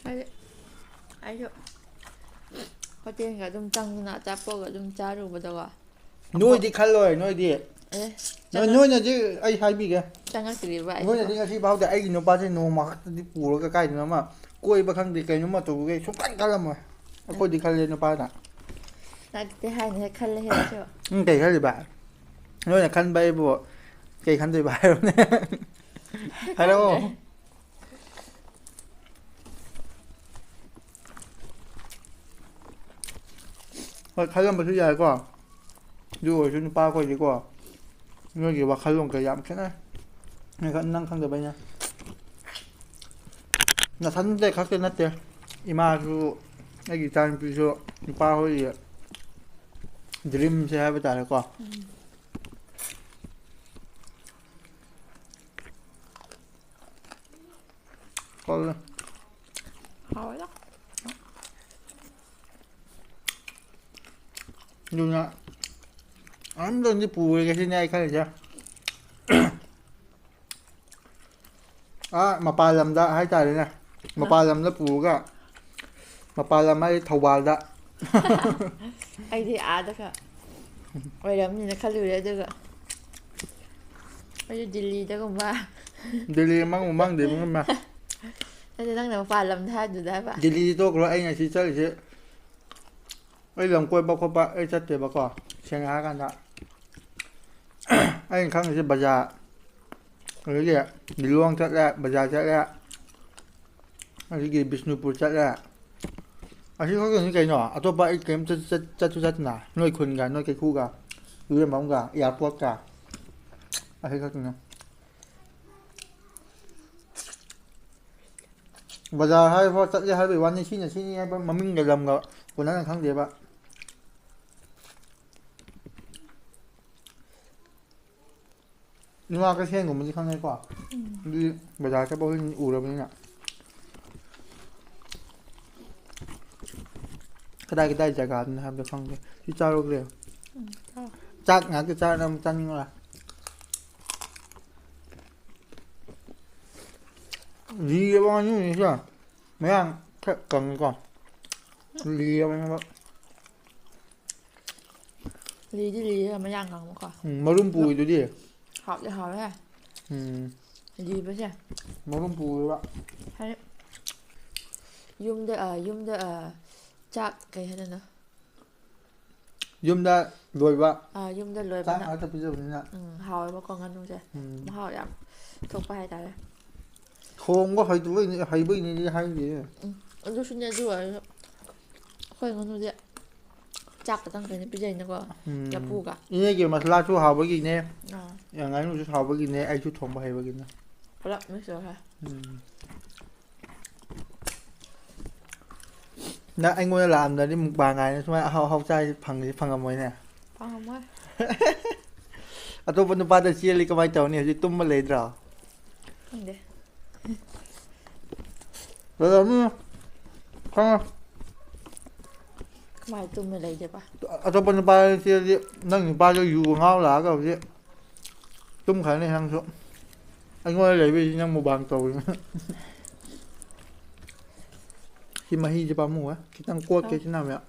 ꯍꯥꯏꯗꯤ ꯑꯩꯁꯨ ꯍꯣꯇꯦꯜꯒ ꯑꯗꯨꯝ ꯆꯪꯗꯅ ꯑꯆꯥꯄꯣꯠꯒ ꯑꯗꯨꯝ ꯆꯥꯔꯨꯕꯗꯀꯣ꯫ ꯅꯣꯏꯗꯤ ꯈꯜꯂꯣꯏ, ꯅꯣꯏꯗꯤ꯫ ꯑꯦ, ꯅꯣꯏ, ꯆꯪꯉꯛ-, ꯅꯣꯏꯅꯗꯤ ꯑꯩ ꯍꯥꯏꯕꯤꯒꯦ꯫ ꯆꯪꯉꯛꯇ꯭ꯔꯤꯕ ꯑꯩꯁꯨ꯫ ꯅꯣꯏꯅꯗꯤ ꯉꯁꯤ ꯐꯥꯎꯗ ꯑꯩꯒꯤ ꯅꯨꯄꯥꯁꯦ ꯅꯣꯡꯃ ꯈꯛꯇꯗꯤ ꯄꯨꯔꯒ ꯀꯥꯏꯗꯅꯣ ꯑꯃ ꯀꯣꯏꯕ ꯈꯪꯗꯦ, ꯀꯩꯅꯣꯝꯃ ꯇꯧꯕꯒꯤ ꯁꯨꯡꯈꯟ ꯈꯜꯂꯝꯃꯣꯏ꯫ ꯑꯩꯈꯣꯏꯗꯤ ꯈꯜꯂꯦ ꯅꯨꯄꯥꯅ꯫ ꯅꯠꯇꯦ ꯍꯥꯏꯅ ꯍꯦꯛ ꯈꯜꯂꯦ ꯑꯩꯁꯨ꯫ ꯎꯝ, ꯀꯩ ꯈꯜꯂꯤꯕ? ꯅꯣꯏꯅ ꯈꯟꯕ ꯑꯩꯕꯨ ꯀꯩ ꯈꯟꯗꯣꯏꯕ ꯍꯥꯏꯔꯣꯅꯦ? ꯍꯥꯏꯔꯛꯑꯣ꯫ ꯈꯪꯗ꯭ꯔꯦ꯫ ꯍꯣꯏ, ꯈꯜꯂꯝꯕꯁꯨ ꯌꯥꯏꯀꯣ꯫ ꯑꯗꯨ ꯑꯣꯏꯔꯁꯨ ꯅꯨꯄꯥ ꯑꯩꯈꯣꯏꯗꯤꯀꯣ, ꯅꯣꯏꯒꯤ ꯋꯥꯈꯜꯂꯣꯟꯒ ꯌꯥꯝ ꯈꯦꯠꯅꯩ꯫ ꯅꯪ ꯈ-, ꯅꯪ ꯈꯪꯗꯕꯩꯅꯦ꯫ ꯅꯊꯟꯗ ꯈꯛꯇ ꯅꯠꯇꯦ, ꯏꯃꯥꯁꯨ, ꯑꯩꯒꯤ ꯏꯆꯥꯅꯨꯄꯤꯁꯨ ꯅꯨꯄꯥ ꯍꯣꯏꯒꯤ ꯗ꯭ꯔꯤꯝꯁꯦ ꯍꯥꯏꯕ ꯇꯥꯔꯦꯀꯣ꯫ ꯎꯝ꯫ ꯀꯜꯂꯦ꯫ ꯍꯥꯎꯋꯦꯗ꯫ ꯑꯗꯨꯅ ꯑꯝꯇꯪꯗꯤ ꯄꯨꯔꯒꯦ ꯁꯤꯅꯦ ꯑꯩ ꯈꯜꯂꯤꯁꯦ꯫ ꯑꯥ, ꯃꯄꯥꯟ ꯂꯝꯗ ꯍꯥꯏꯇꯥꯔꯦꯅꯦ꯫ ꯃꯄꯥꯟ ꯂꯝꯗ ꯄꯨꯔꯒ, ꯃꯄꯥꯟ ꯂꯝ ꯍꯥꯏꯗꯤ ꯊꯧꯕꯥꯜꯗ꯫ ꯑꯩꯗꯤ ꯑꯥꯗꯒ ꯑꯣꯏꯔꯝꯅꯤꯅ ꯈꯜꯂꯨꯔꯦ, ꯑꯗꯨꯒ ꯑꯩꯁꯨ ꯗꯤꯜꯂꯤꯗꯒꯨꯝꯕ꯫ ꯗꯤꯜꯂꯤ ꯃꯪꯕꯨ ꯃꯪꯗꯦ ꯏꯕꯨꯡꯉꯣ ꯏꯃꯥ꯫ ꯅꯠꯇꯦ, ꯅꯪꯅ ꯃꯄꯥꯟ ꯂꯝꯗ ꯍꯥꯏꯗꯨꯗ ꯍꯥꯏꯕ꯫ ꯗꯤꯜꯂꯤꯗꯤ ꯇꯣꯛꯈ꯭ꯔꯣ, ꯑꯩ ꯉꯁꯤ ꯆꯠꯂꯤꯁꯦ ꯑꯩ ꯂꯝ ꯀꯣꯏꯕ ꯈꯣꯠꯄ ꯑꯩ ꯆꯠꯇꯦꯕꯀꯣ꯫ ꯁꯦꯡꯅ ꯍꯥꯏꯔꯀꯥꯟꯗ ꯑꯩꯅ ꯈꯪꯉꯤꯁꯦ ꯕꯖꯥꯔ, ꯑꯗꯒꯤ ꯂꯤꯂꯣꯡ ꯆꯠꯂꯦ, ꯕꯖꯥꯔ ꯆꯠꯂꯦ, ꯑꯗꯒꯤ ꯕꯤꯁꯅꯨꯄꯨꯔ ꯆꯠꯂꯦ꯫ ꯑꯁꯤ ꯈꯛꯇꯅꯤ ꯀꯩꯅꯣ, ꯑꯇꯣꯞꯄ ꯑꯩ ꯀꯩꯝꯇ ꯆꯠ-, ꯆꯠꯁꯨ ꯆꯠꯇꯅ, ꯅꯣꯏ ꯈꯨꯟꯒ, ꯅꯣꯏ ꯀꯩꯈꯨꯒ, ꯏꯔꯦꯝꯕꯝꯒ, ꯑꯦꯌꯥꯔꯄꯣꯔꯠꯀ, ꯑꯁꯤ ꯈꯛꯇꯅꯤ꯫ ꯕꯖꯥꯔ ꯍꯥꯏꯕ ꯆꯠꯂꯦ ꯍꯥꯏꯕꯒꯤ ꯋꯥꯅꯤ, ꯁꯤꯅ ꯁꯤꯅꯤ ꯍꯥꯏꯕ ꯃꯃꯤꯡꯒ ꯂꯝꯒ ꯀꯣꯟꯅꯅ ꯈꯪꯗꯦꯕ꯫ ꯏꯃꯥ ꯀꯩꯊꯦꯜꯒꯨꯝꯕꯗꯤ ꯈꯪꯉꯦꯀꯣ꯫ ꯎꯝ꯫ ꯑꯗꯨꯗꯤ ꯕꯖꯥꯔ ꯆꯠꯄ ꯑꯩꯈꯣꯏ ꯎꯔꯕꯅꯤꯅ꯫ ꯀꯗꯥꯏ ꯀꯗꯥꯏ ꯖꯒꯥꯗꯅꯣ ꯍꯥꯏꯕꯗꯣ ꯈꯪꯗꯦ꯫ ꯁꯤ ꯆꯥꯔꯨꯈ꯭ꯔꯦ꯫ ꯎꯝ, ꯆꯥꯎ꯫ ꯆꯥꯛ ꯉꯥꯛꯇ ꯆꯥꯔ ꯑꯃꯨꯛ ꯆꯥꯅꯤꯡꯉꯛꯑꯦ꯫ ꯂꯤꯔꯕ ꯉꯥꯅꯨꯅꯤꯁꯦ꯫ ꯃꯌꯥꯡ ꯈꯔ ꯀꯪꯉꯤꯀꯣ꯫ ꯂꯤꯔꯕꯅꯦꯕ꯫ ꯂꯤꯗꯤ ꯂꯤꯔꯒ ꯃꯌꯥꯡ ꯀꯪꯕꯀꯣ꯫ ꯎꯝ, ꯃꯔꯨꯝ ꯄꯨꯔꯤꯗꯨꯗꯤ꯫ ꯍꯥꯎꯗꯤ ꯍꯥꯎꯋꯦꯍꯦ꯫ ꯎꯝ꯫ ꯂꯤꯕꯁꯦ꯫ ꯃꯔꯨꯝ ꯄꯨꯔꯤꯕ꯫ ꯍꯥꯏꯗꯤ ꯌꯨꯝꯗ, ꯑ, ꯌꯨꯝꯗ, ꯑ, ꯆꯥꯛ ꯀꯩ ꯍꯥꯏꯗꯣꯏꯅꯣ? ꯌꯨꯝꯗ ꯂꯣꯏꯕ꯫ ꯑꯥ, ꯌꯨꯝꯗ ꯆꯥꯛ ꯂꯣꯏꯕꯅ꯫ ꯉꯥꯛꯇ ꯄꯤꯖꯕꯅꯤꯅ꯫ ꯎꯝ, ꯍꯥꯎꯋꯦꯕꯀꯣ ꯉꯥꯅꯨꯁꯦ꯫ ꯎꯝ꯫ ꯃꯍꯥꯎ ꯌꯥꯝ ꯊꯣꯛꯄ ꯍꯥꯏꯇꯥꯔꯦ꯫ ꯊꯣꯡꯕ ꯍꯩꯇꯕꯩꯅꯦ, ꯍꯩꯕꯩꯅꯦꯗꯤ ꯍꯥꯏꯗꯦ꯫ ꯎꯝ, ꯑꯗꯨꯁꯨꯅꯦ, ꯑꯗꯨ ꯑꯣꯏꯔꯁꯨ ꯑꯩꯈꯣꯏ ꯉꯥꯅꯨꯗꯤ ꯆꯥꯛ ꯈꯛꯇꯪ ꯀꯩꯅꯣ ꯄꯤꯖꯩꯅꯀꯣ, ꯎꯝ꯫ ꯂꯐꯨꯒ꯫ ꯏꯅꯦꯒꯤ ꯃꯁꯂꯥꯁꯨ ꯍꯥꯎꯕꯒꯤꯅꯦ, ꯑꯥ꯫ ꯉꯥꯅꯨꯁꯨ ꯍꯥꯎꯕꯒꯤꯅꯦ, ꯑꯩꯁꯨ ꯊꯣꯡꯕ ꯍꯩꯕꯒꯤꯅꯦ꯫ ꯄꯨꯂꯞ mix ꯇꯧꯔꯦ꯫ ꯎꯝ꯫ ꯅꯪ ꯑꯩꯉꯣꯟꯗ ꯂꯥꯛꯑꯝꯗ꯭ꯔꯗꯤ mukbang ꯍꯥꯏꯅ ꯁꯨꯃꯥꯏꯅ ꯑꯍꯥꯎ ꯑꯍꯥꯎ ꯆꯥꯔꯤꯁꯦ ꯐꯪꯉꯗꯤ ꯐꯪꯉꯝꯃꯣꯏꯅꯦ꯫ ꯐꯪꯉꯝꯃꯣꯏ꯫ ꯑꯇꯣꯞꯄ ꯅꯨꯄꯥꯗ ꯆꯦꯜꯂꯤ ꯀꯃꯥꯏꯅ ꯇꯧꯅꯤ? ꯍꯧꯖꯤꯛ ꯇꯨꯝꯕ ꯂꯩꯗ꯭ꯔꯣ? ꯈꯪꯗꯦ꯫ ꯂꯩꯔꯝꯅꯤ꯫ ꯈꯪꯉꯦ꯫ ꯀꯃꯥꯏꯅ ꯇꯨꯝꯃ ꯂꯩꯗꯣꯏꯕ? ꯑꯇꯣꯞꯄ ꯅꯨꯄꯥꯗ ꯆꯦꯜꯂꯗꯤ ꯅꯪ ꯅꯨꯄꯥꯗꯣ ꯌꯨꯒ ꯉꯥꯎ ꯂꯥꯛꯑꯒ ꯍꯧꯖꯤꯛ ꯇꯨꯝꯈ꯭ꯔꯅꯤ ꯅꯪꯁꯨ꯫ ꯑꯩꯉꯣꯟꯗ ꯂꯩꯕꯩꯁꯤ ꯅꯪ mukbang ꯇꯧꯔꯤꯅꯤ꯫ ꯁꯤ ꯃꯍꯤꯁꯦ ꯄꯥꯝꯃꯨꯑꯦ꯫ ꯈꯤꯇꯪ ꯀꯣꯠꯀꯦ ꯑꯥ꯫ ꯁꯤꯅ ꯑꯃꯨꯛ꯫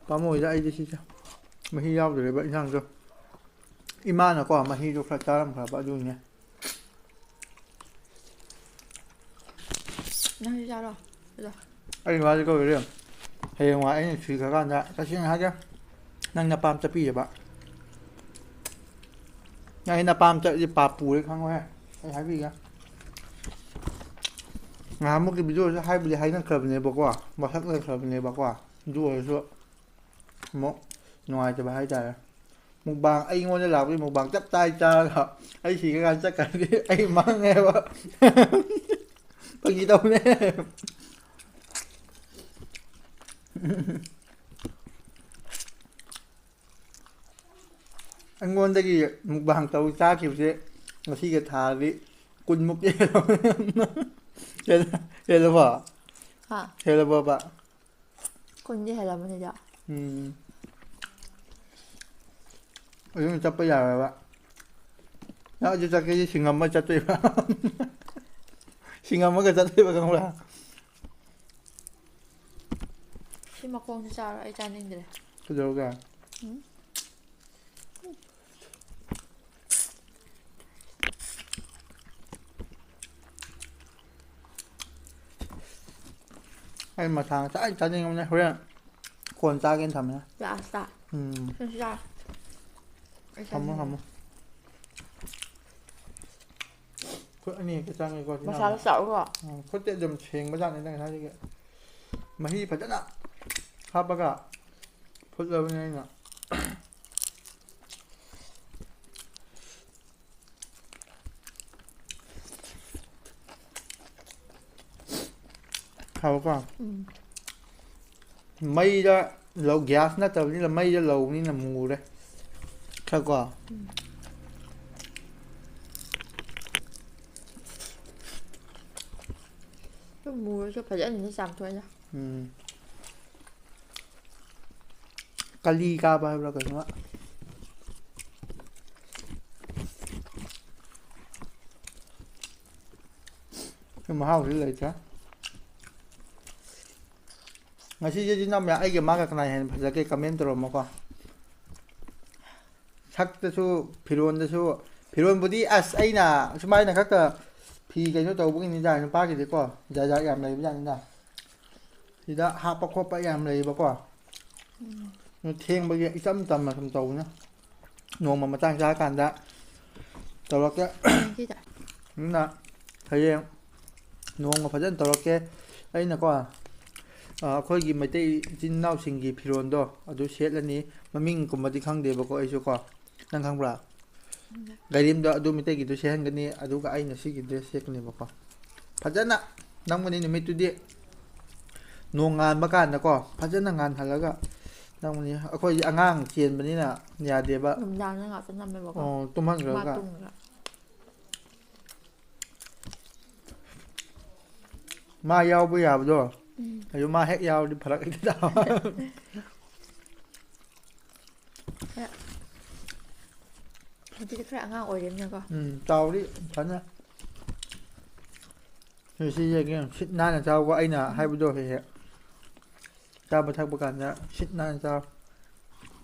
ꯄꯥꯝꯃꯨꯑꯣꯏꯗ ꯑꯩꯗꯤ ꯁꯤꯁꯦ꯫ ꯃꯍꯤ ꯌꯥꯎꯗ꯭ꯔꯦꯕ ꯏꯟꯁꯥꯡꯁꯨ꯫ ꯏꯃꯥꯅꯀꯣ ꯃꯍꯤꯗꯣ ꯈꯔ ꯆꯥꯔꯝꯈ꯭ꯔꯕ ꯑꯗꯨꯒꯤꯅꯦ꯫ ꯅꯪꯁꯨ ꯆꯥꯔꯣ꯫ ꯑꯗꯣ꯫ ꯑꯩ ꯃꯥꯁꯦ ꯀꯧꯔꯦ꯫ ꯍꯌꯦꯡꯋꯥꯏ ꯑꯩꯅ ꯁꯤꯈ꯭ꯔꯀꯥꯟꯗ, ꯇꯁꯦꯡꯅ ꯍꯥꯏꯒꯦ, ꯅꯪ ꯅꯄꯥꯝ ꯆꯠꯄꯤꯑꯕ꯫ ꯅꯪ ꯑꯩ ꯅꯄꯥꯝ ꯆꯠꯂꯗꯤ ꯄꯥꯞ ꯄꯨꯔꯦ ꯈꯪꯉꯣꯍꯦ꯫ ꯑꯩ ꯍꯥꯏꯕꯤꯒꯦ꯫ ꯉꯍꯥꯟꯃꯨꯛꯀꯤ ꯚꯤꯗꯤꯑꯣꯁꯨ ꯍꯥꯏꯕꯨꯗꯤ ꯍꯥꯏꯅꯈ꯭ꯔꯕꯅꯦꯕꯀꯣ, ꯃꯁꯛꯅꯈ꯭ꯔꯕꯅꯦꯕꯀꯣ꯫ ꯑꯗꯨ ꯑꯣꯏꯔꯁꯨ ꯑꯃꯨꯛ ꯅꯨꯡꯉꯥꯏꯇꯕ ꯍꯥꯏꯇꯥꯔꯦ꯫ ꯃꯨꯛꯕꯥꯡ, ꯑꯩꯉꯣꯟꯗ ꯂꯥꯛꯄꯒꯤ ꯃꯨꯛꯕꯥꯡ ꯆꯞ ꯆꯥꯏ ꯆꯥꯔꯒ ꯑꯩ ꯁꯤꯈ꯭ꯔꯀꯥꯟꯗ ꯆꯠꯈ꯭ꯔꯗꯤ ꯑꯩ ꯃꯥꯡꯉꯦꯕ꯫ ꯐꯥꯒꯤ ꯇꯧꯕꯅꯦ꯫ ꯑꯩꯉꯣꯟꯗꯒꯤ ꯃꯨꯛꯕꯥꯡ ꯇꯧ ꯆꯥꯈꯤꯕꯁꯦ ꯉꯁꯤꯒ ꯊꯥꯔꯗꯤ ꯀꯨꯟꯃꯨꯛꯇꯤ ꯍꯦꯜꯂꯝꯃꯅꯤ꯫ ꯍꯦꯜ-, ꯍꯦꯜꯂꯕꯣ? ꯍꯥ? ꯍꯦꯜꯂꯕꯣꯕ? ꯀꯨꯟꯗꯤ ꯍꯦꯜꯂꯝꯃꯅꯤꯗ꯫ ꯎꯝ꯫ ꯑꯗꯨꯅ ꯆꯠꯄ ꯌꯥꯔꯣꯏꯕ꯫ ꯅꯪ ꯑꯗꯨ ꯆꯠꯀꯦꯗꯤ ꯁꯤꯡꯉꯝꯃ ꯆꯠꯇꯣꯏꯕ꯫ ꯁꯤꯡꯉꯝꯃꯒ ꯆꯠꯇꯣꯏꯕ, ꯈꯪꯕ꯭ꯔꯥ? ꯁꯤ ꯃꯈꯣꯡꯁꯦ ꯆꯥꯔꯣ, ꯑꯩ ꯆꯥꯅꯤꯡꯗ꯭ꯔꯦ꯫ ꯀꯩꯗꯧꯔꯒꯦ? ꯎꯝ꯫ ꯑꯩ ꯃꯁꯥ ꯉꯁꯥꯏ ꯆꯥꯅꯤꯡꯉꯕꯅꯦ, ꯍꯣꯔꯦꯟ ꯀꯣꯟ ꯆꯥꯒꯦꯅ ꯊꯝꯃꯦ꯫ ꯂꯥꯁꯇ꯫ ꯎꯝ꯫ ꯁꯤꯁꯨ ꯆꯥꯔꯣ꯫ ꯑꯩ ꯊꯝꯃꯣ, ꯆꯥꯅꯤꯡꯗ꯭ꯔꯦ꯫ ꯊꯝꯃꯣ꯫ ꯈꯨꯠ ꯑꯅꯤ ꯍꯦꯛꯇ ꯆꯪꯉꯤꯀꯣ, ꯆꯤꯟ ꯃꯁꯥꯗꯣ ꯌꯥꯝꯅ꯫ ꯆꯥꯎꯕ꯭ꯔꯣ? ꯎꯝ, ꯈꯨꯠꯇꯤ ꯑꯗꯨꯝ ꯁꯦꯡꯕꯖꯥꯠꯅꯤꯗ ꯉꯁꯥꯏꯗꯒꯤ꯫ ꯃꯍꯤ ꯐꯖꯅ ꯍꯥꯞꯄꯒ ꯐꯨꯠꯂꯕꯅꯤ ꯑꯩꯅ꯫ ꯍꯥꯎꯀꯣ? ꯎꯝ꯫ ꯃꯩꯗ ꯂꯧ-, ꯒ꯭ꯌꯥꯁ ꯅꯠꯇꯕꯅꯤꯅ ꯃꯩꯗ ꯂꯧꯕꯅꯤꯅ ꯃꯨꯔꯦ꯫ ꯈꯔ ꯀꯣ? ꯎꯝ꯫ ꯑꯗꯨꯝ ꯃꯨꯔꯁꯨ ꯐꯖꯅꯗꯤ ꯆꯥꯝꯊꯣꯛꯑꯦꯗ꯫ ꯎꯝ꯫ ꯀꯂꯤ ꯀꯥꯕ ꯍꯥꯏꯕ꯭ꯔꯥ ꯀꯩꯅꯣ? ꯁꯤ ꯃꯍꯥꯎꯁꯤ ꯂꯩꯇ꯭ꯔꯦ꯫ ꯉꯁꯤꯁꯦ ꯏꯆꯤꯟ ꯏꯅꯥꯎ ꯃꯌꯥꯝ, ꯑꯩꯒ ꯃꯥꯒ ꯀꯅꯥ ꯍꯦꯟꯅ ꯐꯖꯒꯦ comment ꯇꯧꯔꯝꯃꯣꯀꯣ꯫ ꯁꯛꯇꯁꯨ, ꯐꯤꯔꯣꯟꯗꯁꯨ, ꯐꯤꯔꯣꯟꯕꯨꯗꯤ ꯑꯁ ꯑꯩꯅ ꯁꯨꯃꯥꯏꯅ ꯈꯛꯇ ꯐꯤ ꯀꯩꯅꯣ ꯇꯧꯕꯒꯤꯅꯤꯗ, ꯅꯨꯄꯥꯒꯤꯗꯤꯀꯣ ꯖꯥꯠ ꯖꯥꯠ ꯌꯥꯝ ꯂꯩꯕꯖꯥꯠꯅꯤꯗ꯫ ꯁꯤꯗ ꯍꯥꯞꯄ ꯈꯣꯠꯄ ꯌꯥꯝ ꯂꯩꯌꯦꯕꯀꯣ꯫ ꯊꯦꯡꯕꯒꯤ ꯏꯆꯝ ꯆꯝꯅ ꯁꯨꯝ ꯇꯧꯕꯅ꯫ ꯅꯣꯡꯃ ꯃꯇꯥꯡ ꯆꯥꯔꯀꯥꯟꯗ ꯇꯧꯔꯛꯀꯦ꯫ ꯑꯗꯨꯅ ꯍꯌꯦꯡ ꯅꯣꯡꯃ ꯐꯖꯅ ꯇꯧꯔꯛꯀꯦ꯫ ꯑꯩꯅꯀꯣ, ꯑ, ꯑꯩꯈꯣꯏꯒꯤ ꯃꯩꯇꯩ ꯏꯆꯤꯟ ꯏꯅꯥꯎꯁꯤꯡꯒꯤ ꯐꯤꯔꯣꯜꯗꯣ ꯑꯗꯨ ꯁꯦꯠꯂꯅꯤ꯫ ꯃꯃꯤꯡꯒꯨꯝꯕꯗꯤ ꯈꯪꯗꯦꯕꯀꯣ ꯑꯩꯁꯨ ꯀꯣ꯫ ꯅꯪ ꯈꯪꯕ꯭ꯔꯥ? ꯈꯪꯗꯦ꯫ ꯒꯥꯔꯤꯝꯗ ꯑꯗꯨ ꯃꯩꯇꯩꯒꯤꯗꯣ ꯁꯦꯠꯍꯟꯒꯅꯤ, ꯑꯗꯨꯒ ꯑꯩꯅ ꯁꯤꯒꯤ dress ꯁꯦꯠꯀꯅꯦꯕꯀꯣ꯫ ꯐꯖꯅ ꯅꯝꯒꯅꯤ ꯅꯨꯃꯤꯠꯇꯨꯗꯤ꯫ ꯅꯣꯡꯉꯥꯟꯕ ꯀꯥꯟꯗꯀꯣ, ꯐꯖꯅ ꯉꯥꯟꯍꯜꯂꯒ ꯅꯝꯒꯅꯤ꯫ ꯑꯩꯈꯣꯏꯗꯤ ꯑꯉꯥꯡ ꯆꯦꯟꯕꯅꯤꯅ ꯌꯥꯗꯦꯕ꯫ ꯅꯨꯃꯤꯗꯥꯡꯗ ꯉꯥꯛꯇ ꯅꯝꯃꯦꯕꯀꯣ꯫ ꯑꯣ, ꯇꯨꯝꯍꯟꯈ꯭ꯔꯒ꯫ ꯃꯥ ꯇꯨꯝꯈ꯭ꯔꯒ꯫ ꯃꯥ ꯌꯥꯎꯕ ꯌꯥꯕꯗꯣ꯫ ꯎꯝ꯫ ꯑꯗꯨ ꯃꯥ ꯍꯦꯛ ꯌꯥꯎꯔꯗꯤ ꯐꯔꯛ ꯍꯦꯛꯇ ꯇꯥꯕ꯫ ꯈꯔ-, ꯍꯧꯖꯤꯛꯇꯤ ꯈꯔ ꯑꯉꯥꯡ ꯑꯣꯏꯔꯤꯕꯅꯤꯅꯀꯣ꯫ ꯎꯝ, ꯆꯥꯎꯔꯤ ꯐꯖꯅ꯫ ꯁꯤ, ꯁꯤ ꯌꯦꯡꯉꯦ, ꯁꯤꯠ ꯅꯥꯟꯅ ꯆꯥꯎꯀꯣ, ꯑꯩꯅ ꯎꯝ꯫ ꯍꯥꯏꯕꯗꯣ ꯍꯦꯛ ꯍꯦꯛ꯫ ꯆꯥꯕ ꯊꯛꯄ ꯀꯥꯟꯗ ꯁꯤꯠ ꯅꯥꯟꯅ ꯆꯥꯎ꯫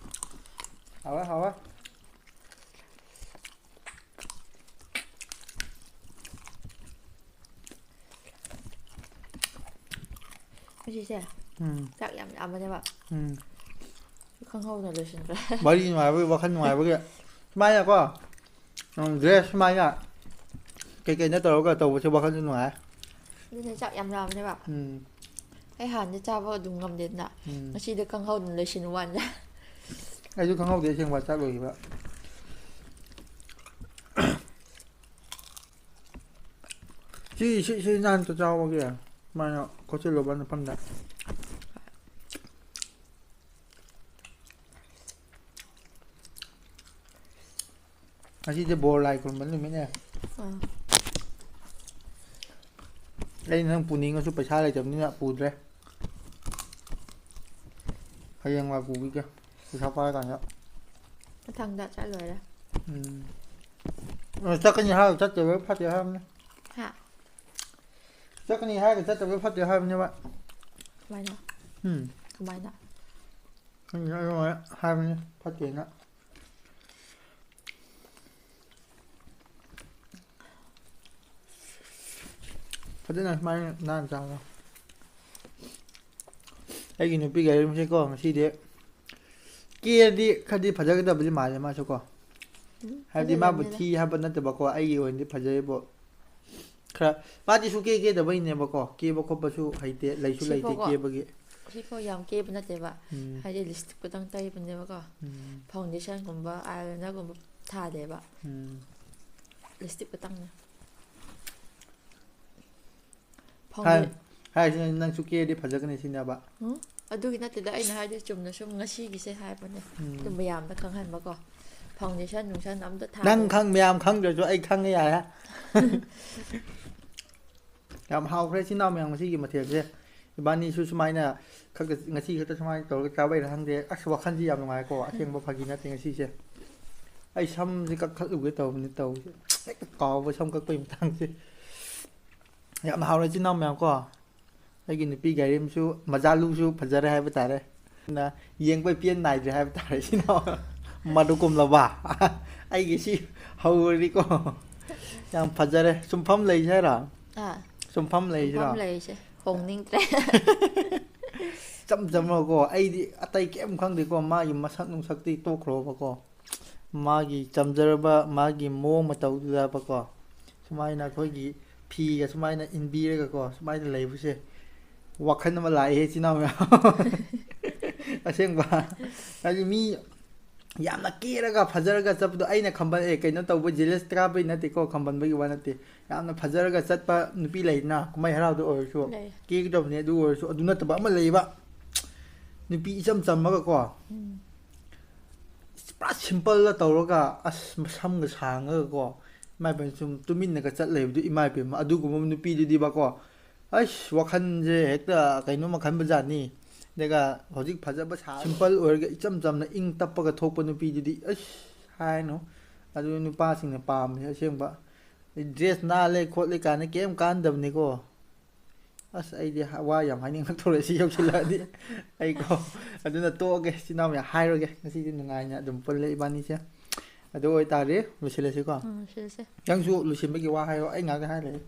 ꯍꯥꯎꯋꯦ, ꯍꯥꯎꯋꯦ꯫ ꯑꯁꯤꯁꯦ ꯎꯝ꯫ ꯆꯥꯛ ꯌꯥꯝ ꯌꯥꯝꯕꯅꯦꯕ꯫ ꯎꯝ꯫ ꯈꯪꯍꯧꯗꯅ ꯂꯣꯏꯁꯤꯟꯈ꯭ꯔꯦ꯫ ꯋꯥꯔꯤ ꯅꯨꯡꯉꯥꯏꯕꯒꯤ, ꯋꯥꯈꯜ ꯅꯨꯡꯉꯥꯏꯕꯒꯤ꯫ ꯁꯨꯃꯥꯏꯅꯀꯣ, ꯎꯝ, dress ꯁꯨꯃꯥꯏꯅ ꯀꯩꯀꯩꯅꯣ ꯇꯧꯔꯒ ꯇꯧꯕꯁꯦ ꯋꯥꯈꯜꯁꯨ ꯅꯨꯡꯉꯥꯏ꯫ ꯑꯗꯨꯅꯦ ꯆꯥꯛ ꯌꯥꯝ ꯌꯥꯝꯕꯅꯦꯕ꯫ ꯎꯝ꯫ ꯑꯩ ꯍꯥꯟꯅꯗꯤ ꯆꯥꯕ ꯑꯗꯨꯝ ꯉꯝꯗꯦꯗꯅ꯫ ꯎꯝ꯫ ꯉꯁꯤꯗꯤ ꯈꯪꯍꯧꯗꯅ ꯂꯣꯏꯁꯤꯟꯕ ꯋꯥꯅꯤꯗ꯫ ꯑꯩꯁꯨ ꯈꯪꯍꯧꯗꯦ ꯑꯁꯦꯡꯕ ꯆꯥꯛ ꯂꯣꯏꯈꯤꯕ꯫ ꯁꯤ, ꯁꯤ, ꯁꯤ ꯅꯍꯥꯟ ꯆꯥꯛ ꯆꯥꯕꯒꯤ ꯁꯨꯃꯥꯏꯅ ꯈꯣꯠꯆꯤꯜꯂꯨꯕ ꯃꯐꯝꯗ꯫ ꯉꯁꯤꯗꯤ ꯕꯣꯔ ꯂꯥꯏ ꯈꯨꯔꯨꯝꯕ ꯅꯨꯃꯤꯠꯅꯦ꯫ ꯑꯥ꯫ ꯑꯩꯅ ꯅꯪ ꯄꯨꯅꯤꯡꯉꯁꯨ ꯄꯩꯁꯥ ꯂꯩꯇꯕꯅꯤꯅ ꯄꯨꯗ꯭ꯔꯦ꯫ ꯍꯌꯦꯡꯋꯥꯏ ꯄꯨꯕꯤꯒꯦ꯫ ꯄꯩꯁꯥ ꯄꯥꯏꯔꯀꯥꯟꯗ꯫ ꯃꯊꯪꯗ ꯆꯠꯂꯣꯏꯔꯦ꯫ ꯎꯝ꯫ ꯑ, ꯆꯠꯀꯅꯤ ꯍꯥꯏꯔꯒ ꯆꯠꯇꯕ ꯐꯠꯇꯦ ꯍꯥꯏꯕꯅꯤ꯫ ꯍꯥ? ꯆꯠꯀꯅꯤ ꯍꯥꯏꯔꯒ ꯆꯠꯇꯕ ꯐꯠꯇꯦ ꯍꯥꯏꯕꯅꯦꯕ꯫ ꯀꯃꯥꯏꯅ? ꯎꯝ꯫ ꯀꯃꯥꯏꯅ? ꯈꯪꯗꯦ, ꯑꯩ ꯍꯥꯏꯕꯅꯤ ꯐꯠꯇꯦꯅ꯫ ꯐꯖꯅ ꯁꯨꯃꯥꯏꯅ ꯅꯥꯟꯅ ꯆꯥꯕ꯫ ꯑꯩꯒꯤ ꯅꯨꯄꯤ ꯒꯥꯏꯔꯤꯝꯁꯦꯀꯣ, ꯉꯁꯤꯗꯤ ꯀꯦꯔꯗꯤ ꯈꯔꯗꯤ ꯐꯖꯒꯗꯕꯗꯤ ꯃꯥꯜꯂꯦ ꯃꯥꯁꯨ ꯀꯣ꯫ ꯎꯝ, ꯍꯥꯏꯕꯗꯤ ꯃꯥꯕꯨ ꯐꯖꯗꯕꯅꯤꯗ꯫ ꯊꯤ ꯍꯥꯏꯕ ꯅꯠꯇꯕꯀꯣ, ꯑꯩꯒꯤ ꯑꯣꯏꯅꯗꯤ ꯐꯖꯩꯕꯣ꯫ ꯈꯔ ꯃꯥꯗꯤ ꯁꯨ ꯀꯦ ꯀꯦꯗꯕꯩꯅꯦꯕꯀꯣ, ꯀꯦꯕ ꯈꯣꯠꯄꯁꯨ ꯍꯩꯇꯦ, ꯂꯩꯁꯨ ꯂꯩꯇꯦ ꯁꯤꯐꯥꯎꯀꯣ ꯀꯦꯕꯒꯤ꯫ ꯁꯤꯐꯥꯎ ꯌꯥꯝ ꯀꯦꯕ ꯅꯠꯇꯦꯕ꯫ ꯎꯝ, ꯍꯥꯏꯗꯤ ꯂꯤꯞꯁꯇꯤꯛ ꯈꯛꯇꯪ ꯇꯩꯕꯅꯦꯕꯀꯣ꯫ ꯎꯝ, ꯐꯥꯎꯟꯗꯦꯁꯟꯒꯨꯝꯕ ꯑꯥꯏꯂꯥꯏꯅꯔꯒꯨꯝꯕ ꯊꯥꯗꯦꯕ꯫ ꯎꯝ꯫ ꯂꯤꯞꯁꯇꯤꯛ ꯈꯛꯇꯪꯅꯦ꯫ ꯍꯥꯏ ꯐꯥꯎꯟꯗꯦ ꯍꯥꯏꯁꯤꯅ ꯅꯪꯁꯨ ꯀꯦꯗꯤ ꯐꯖꯒꯅꯤ ꯁꯤꯅꯦꯕ꯫ ꯎꯝ, ꯑꯗꯨꯒꯤ ꯅꯠꯇꯦꯗ ꯑꯩꯅ ꯍꯥꯏꯗꯤ ꯆꯨꯝꯅ ꯁꯨꯝ ꯉꯁꯤꯒꯤꯁꯦ ꯍꯥꯏꯕꯅꯦ꯫ ꯎꯝ꯫ ꯑꯗꯨꯝ ꯃꯌꯥꯝꯗ ꯈꯪꯍꯟꯕꯀꯣ꯫ ꯐꯥꯎꯟꯗꯦꯁꯟ ꯅꯨꯡꯁꯟ ꯑꯝꯇ ꯅꯪ ꯊꯥꯗꯦ꯫ ꯈꯪ ꯃꯌꯥꯝ ꯈꯪꯗ꯭ꯔꯁꯨ ꯑꯩ ꯈꯪꯉꯦ ꯌꯥꯔꯦ꯫ ꯌꯥꯝ ꯍꯥꯎꯈ꯭ꯔꯦ ꯏꯆꯤꯟ ꯏꯅꯥꯎ ꯃꯌꯥꯝ ꯉꯁꯤꯒꯤ ꯃꯊꯦꯜꯁꯦ꯫ ꯏꯕꯥꯅꯤꯁꯨ ꯁꯨꯃꯥꯏꯅ ꯈꯛꯇ ꯉꯁꯤ ꯈꯛꯇ ꯁꯨꯃꯥꯏꯅ ꯇꯧꯔꯒ ꯆꯥꯕꯩꯔꯥ ꯈꯪꯗꯦ꯫ ꯑꯁ, ꯋꯥꯈꯜꯁꯤ ꯌꯥꯝ ꯅꯨꯡꯉꯥꯏꯀꯣ꯫ ꯑꯁꯦꯡꯕ ꯐꯥꯒꯤ ꯅꯠꯇꯦ ꯉꯁꯤꯁꯦ꯫ ꯑꯩ ꯁꯝꯁꯦ ꯀꯛꯊꯠꯂꯨꯒꯦ ꯇꯧꯕꯅꯤ ꯇꯧꯔꯤꯁꯦ꯫ ꯍꯦꯛꯇ ꯀꯥꯎꯕ ꯁꯝ ꯀꯛꯄꯩ ꯃꯇꯥꯡꯁꯦ꯫ ꯌꯥꯝ ꯍꯥꯎꯔꯦ ꯏꯆꯤꯟ ꯏꯅꯥꯎ ꯃꯌꯥꯝ ꯀꯣ꯫ ꯑꯩꯒꯤ ꯅꯨꯄꯤ ꯒꯥꯏꯔꯤꯝꯁꯨ ꯃꯖꯥꯂꯨꯁꯨ ꯐꯖꯔꯦ ꯍꯥꯏꯕ ꯇꯥꯔꯦ꯫ ꯑꯗꯨꯅ ꯌꯦꯡꯕꯩ ꯄꯦꯟ ꯅꯥꯏꯗ꯭ꯔꯦ ꯍꯥꯏꯕ ꯇꯥꯔꯦ ꯏꯆꯤꯟ ꯏꯅꯥꯎ꯫ ꯃꯗꯨ ꯀꯨꯝꯂꯕ꯫ ꯑꯩꯒꯤ ꯁꯤ ꯍꯧꯔꯗꯤꯀꯣ꯫ ꯌꯥꯝ ꯐꯖꯔꯦ꯫ ꯁꯨꯝꯐꯝ ꯂꯩꯁꯦ ꯍꯥꯏꯔꯣ? ꯑꯥ, ꯁꯨꯝꯐꯝ ꯂꯩꯁꯤꯔꯣ? ꯁꯨꯝꯐꯝ ꯂꯩꯁꯦ꯫ ꯍꯣꯡꯅꯤꯡꯗ꯭ꯔꯦ꯫ ꯏꯆꯝ ꯆꯝꯃꯒꯀꯣ, ꯑꯩꯗꯤ ꯑꯇꯩ ꯀꯩꯝ ꯈꯪꯗꯦꯀꯣ, ꯃꯥꯒꯤ ꯃꯁꯛ ꯅꯨꯡꯁꯛꯇꯤ ꯇꯣꯛꯈ꯭ꯔꯣꯕꯀꯣ꯫ ꯃꯥꯒꯤ ꯆꯝꯖꯔꯕ ꯃꯥꯒꯤ ꯃꯑꯣꯡ ꯃꯇꯧꯗꯨꯗꯕꯀꯣ, ꯁꯨꯃꯥꯏꯅ ꯑꯩꯈꯣꯏꯒꯤ ꯐꯤꯒ ꯁꯨꯃꯥꯏꯅ ꯏꯟꯕꯤꯔꯒꯀꯣ, ꯁꯨꯃꯥꯏꯅ ꯂꯩꯕꯁꯦ ꯋꯥꯈꯜ ꯑꯃ ꯂꯥꯛꯑꯦ ꯏꯆꯤꯟ ꯏꯅꯥꯎ ꯃꯌꯥꯝ꯫ ꯑꯁꯦꯡꯕ꯫ ꯍꯥꯏꯗꯤ ꯃꯤ ꯌꯥꯝꯅ ꯀꯦꯔꯒ ꯐꯖꯔꯒ ꯆꯠꯄꯗꯣ ꯑꯩꯅ ꯈꯝꯕꯜ ꯑꯦ ꯀꯩꯅꯣ ꯇꯧꯕ ꯖꯦꯂꯁ ꯀꯥꯕꯩ ꯅꯠꯇꯦꯀꯣ, ꯈꯝꯕꯟꯕꯒꯤ ꯋꯥ ꯅꯠꯇꯦ꯫ ꯌꯥꯝꯅ ꯐꯖꯔꯒ ꯆꯠꯄ ꯅꯨꯄꯤ ꯂꯩꯗꯅ, ꯀꯨꯝꯍꯩ ꯍꯔꯥꯎꯗ ꯑꯣꯏꯔꯁꯨ ꯂꯩ꯫ ꯀꯦꯒꯗꯕꯅꯤ꯫ ꯑꯗꯨ ꯑꯣꯏꯔꯁꯨ ꯑꯗꯨ ꯅꯠꯇꯕ ꯑꯃ ꯂꯩꯌꯦꯕ, ꯅꯨꯄꯤ ꯏꯆꯝ ꯆꯝꯃꯒꯀꯣ, ꯎꯝ꯫ ꯄꯨꯔꯥ ꯁꯤꯝꯄꯜꯗ ꯇꯧꯔꯒ ꯑꯁ ꯃꯁꯝꯒ ꯁꯥꯡꯉꯒꯀꯣ, ꯏꯃꯥ ꯏꯕꯦꯝꯃ ꯁꯨꯝ ꯇꯨꯃꯤꯟꯅꯒ ꯆꯠ ꯂꯩꯕꯗꯨ, ꯏꯃꯥ ꯏꯕꯦꯝꯃ ꯑꯗꯨꯒꯨꯝꯕ ꯅꯨꯄꯤꯗꯨꯗꯤꯕꯀꯣ, ꯑꯩꯁ ꯋꯥꯈꯜꯁꯦ ꯍꯦꯛꯇ ꯀꯩꯅꯣꯝꯃ ꯈꯟꯕ ꯖꯥꯠꯅꯤ꯫ ꯑꯗꯨꯒ ꯍꯧꯖꯤꯛ ꯐꯖꯕ ꯁꯥ ꯁꯤꯝꯄꯜ ꯑꯣꯏꯔꯒ ꯏꯆꯝ ꯆꯝꯅ ꯏꯪ ꯇꯞꯄꯒ ꯊꯣꯛꯄ ꯅꯨꯄꯤꯗꯨꯗꯤ ꯑꯩꯁ ꯍꯥꯏꯅꯨ꯫ ꯑꯗꯨ ꯅꯨꯄꯥꯁꯤꯡꯅ ꯄꯥꯝꯃꯤꯁꯦ ꯑꯁꯦꯡꯕ꯫ ꯗ꯭ꯔꯦꯁ ꯅꯥꯜꯂꯦ ꯈꯣꯠꯂꯦ ꯀꯥꯏꯅ ꯀꯩꯝ ꯀꯥꯟꯗꯕꯅꯤꯀꯣ꯫ ꯑꯁ ꯑꯩꯗꯤ ꯍ- ꯋꯥ ꯌꯥꯝ ꯍꯥꯏꯅꯤꯡꯉꯛꯇꯧꯔꯦ ꯁꯤ ꯌꯧꯁꯤꯜꯂꯛꯑꯗꯤ꯫ ꯑꯩꯀꯣ ꯑꯗꯨꯅ ꯇꯣꯛꯑꯒꯦ ꯏꯆꯤꯟ ꯏꯅꯥꯎ ꯃꯌꯥꯝ ꯍꯥꯏꯔꯣꯏꯒꯦ꯫ ꯉꯁꯤꯗꯤ ꯅꯨꯡꯉꯥꯏꯅ ꯑꯗꯨꯝ ꯄꯨꯜꯂꯦ ꯏꯕꯥꯅꯤꯁꯦ꯫ ꯑꯗꯨ ꯑꯣꯏꯇꯥꯔꯗꯤ ꯂꯣꯏꯁꯤꯜꯂꯁꯤꯀꯣ꯫ ꯎꯝ, ꯁꯤꯁꯦ꯫ ꯅꯪꯁꯨ ꯂꯣꯏꯁꯤꯟꯕꯒꯤ ꯋꯥ ꯍꯥꯏꯌꯣ, ꯑꯩ ꯉꯥꯛꯇ ꯍꯥꯏ ꯂꯩ꯫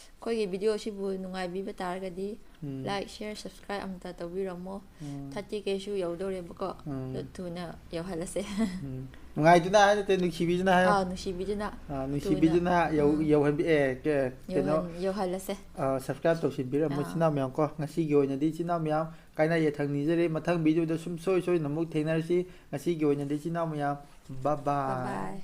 ꯑꯩꯈꯣꯏꯒꯤ ꯚꯤꯗꯤꯑꯣꯁꯤꯕꯨ ꯅꯨꯡꯉꯥꯏꯕꯤꯕ ꯇꯥꯔꯒꯗꯤ ꯎꯝ, ꯂꯥꯏꯛ, ꯁꯤꯌꯔ, ꯁꯕꯁꯀ꯭ꯔꯥꯏꯕ ꯑꯝꯇ ꯇꯧꯕꯤꯔꯝꯃꯣ꯫ ꯎꯝ, ꯊꯥꯔꯇꯤ ꯀꯦꯁꯨ ꯌꯧꯗꯧꯔꯦꯕꯀꯣ꯫ ꯎꯝ, ꯑꯗꯨ ꯊꯨꯅ ꯌꯧꯍꯜꯂꯁꯦ꯫ ꯎꯝ꯫ ꯅꯨꯡꯉꯥꯏꯗꯨꯅ ꯍꯥꯏ ꯅꯠꯇꯦ, ꯅꯨꯡꯁꯤꯕꯤꯗꯨꯅ ꯍꯥꯏꯌꯣ꯫ ꯑꯥ, ꯅꯨꯡꯁꯤꯕꯤꯗꯨꯅ ꯑꯥ, ꯅꯨꯡꯁꯤꯕꯤꯗꯨꯅ ꯌꯧ- ꯎꯝ, ꯌꯧꯍꯟꯕꯤ ꯑꯦ ꯀꯦ- ꯀꯩꯅꯣ ꯌꯧꯍꯟ- ꯌꯧꯍꯜꯂꯁꯦ꯫ ꯁꯕꯁꯀ꯭ꯔꯥꯏꯕ ꯇꯧꯁꯤꯟꯕꯤꯔꯝꯃꯣ ꯑꯥ꯫ ꯏꯆꯤꯟ ꯏꯅꯥꯎ ꯃꯌꯥꯝ ꯀꯣ꯫ ꯉꯁꯤꯒꯤ ꯑꯣꯏꯅꯗꯤ ꯏꯆꯤꯟ ꯏꯅꯥꯎ ꯃꯌꯥꯝ ꯀꯥꯏꯅ ꯌꯥꯊꯪ ꯅꯤꯖꯔꯤ꯫ ꯃꯊꯪ ꯚꯤꯗꯤꯑꯣꯗ ꯁꯨꯝ ꯁꯣꯏ ꯁꯣꯏꯗꯅ ꯑꯃꯨꯛ ꯊꯦꯡꯅꯔꯁꯤ꯫ ꯉꯁꯤꯒꯤ ꯑꯣꯏꯅꯗꯤ ꯏꯆꯤꯟ ꯏꯅꯥꯎ ꯃꯌꯥꯝ ꯕꯥꯏ ꯕꯥꯏ꯫ ꯕꯥꯏ ꯕꯥꯏ꯫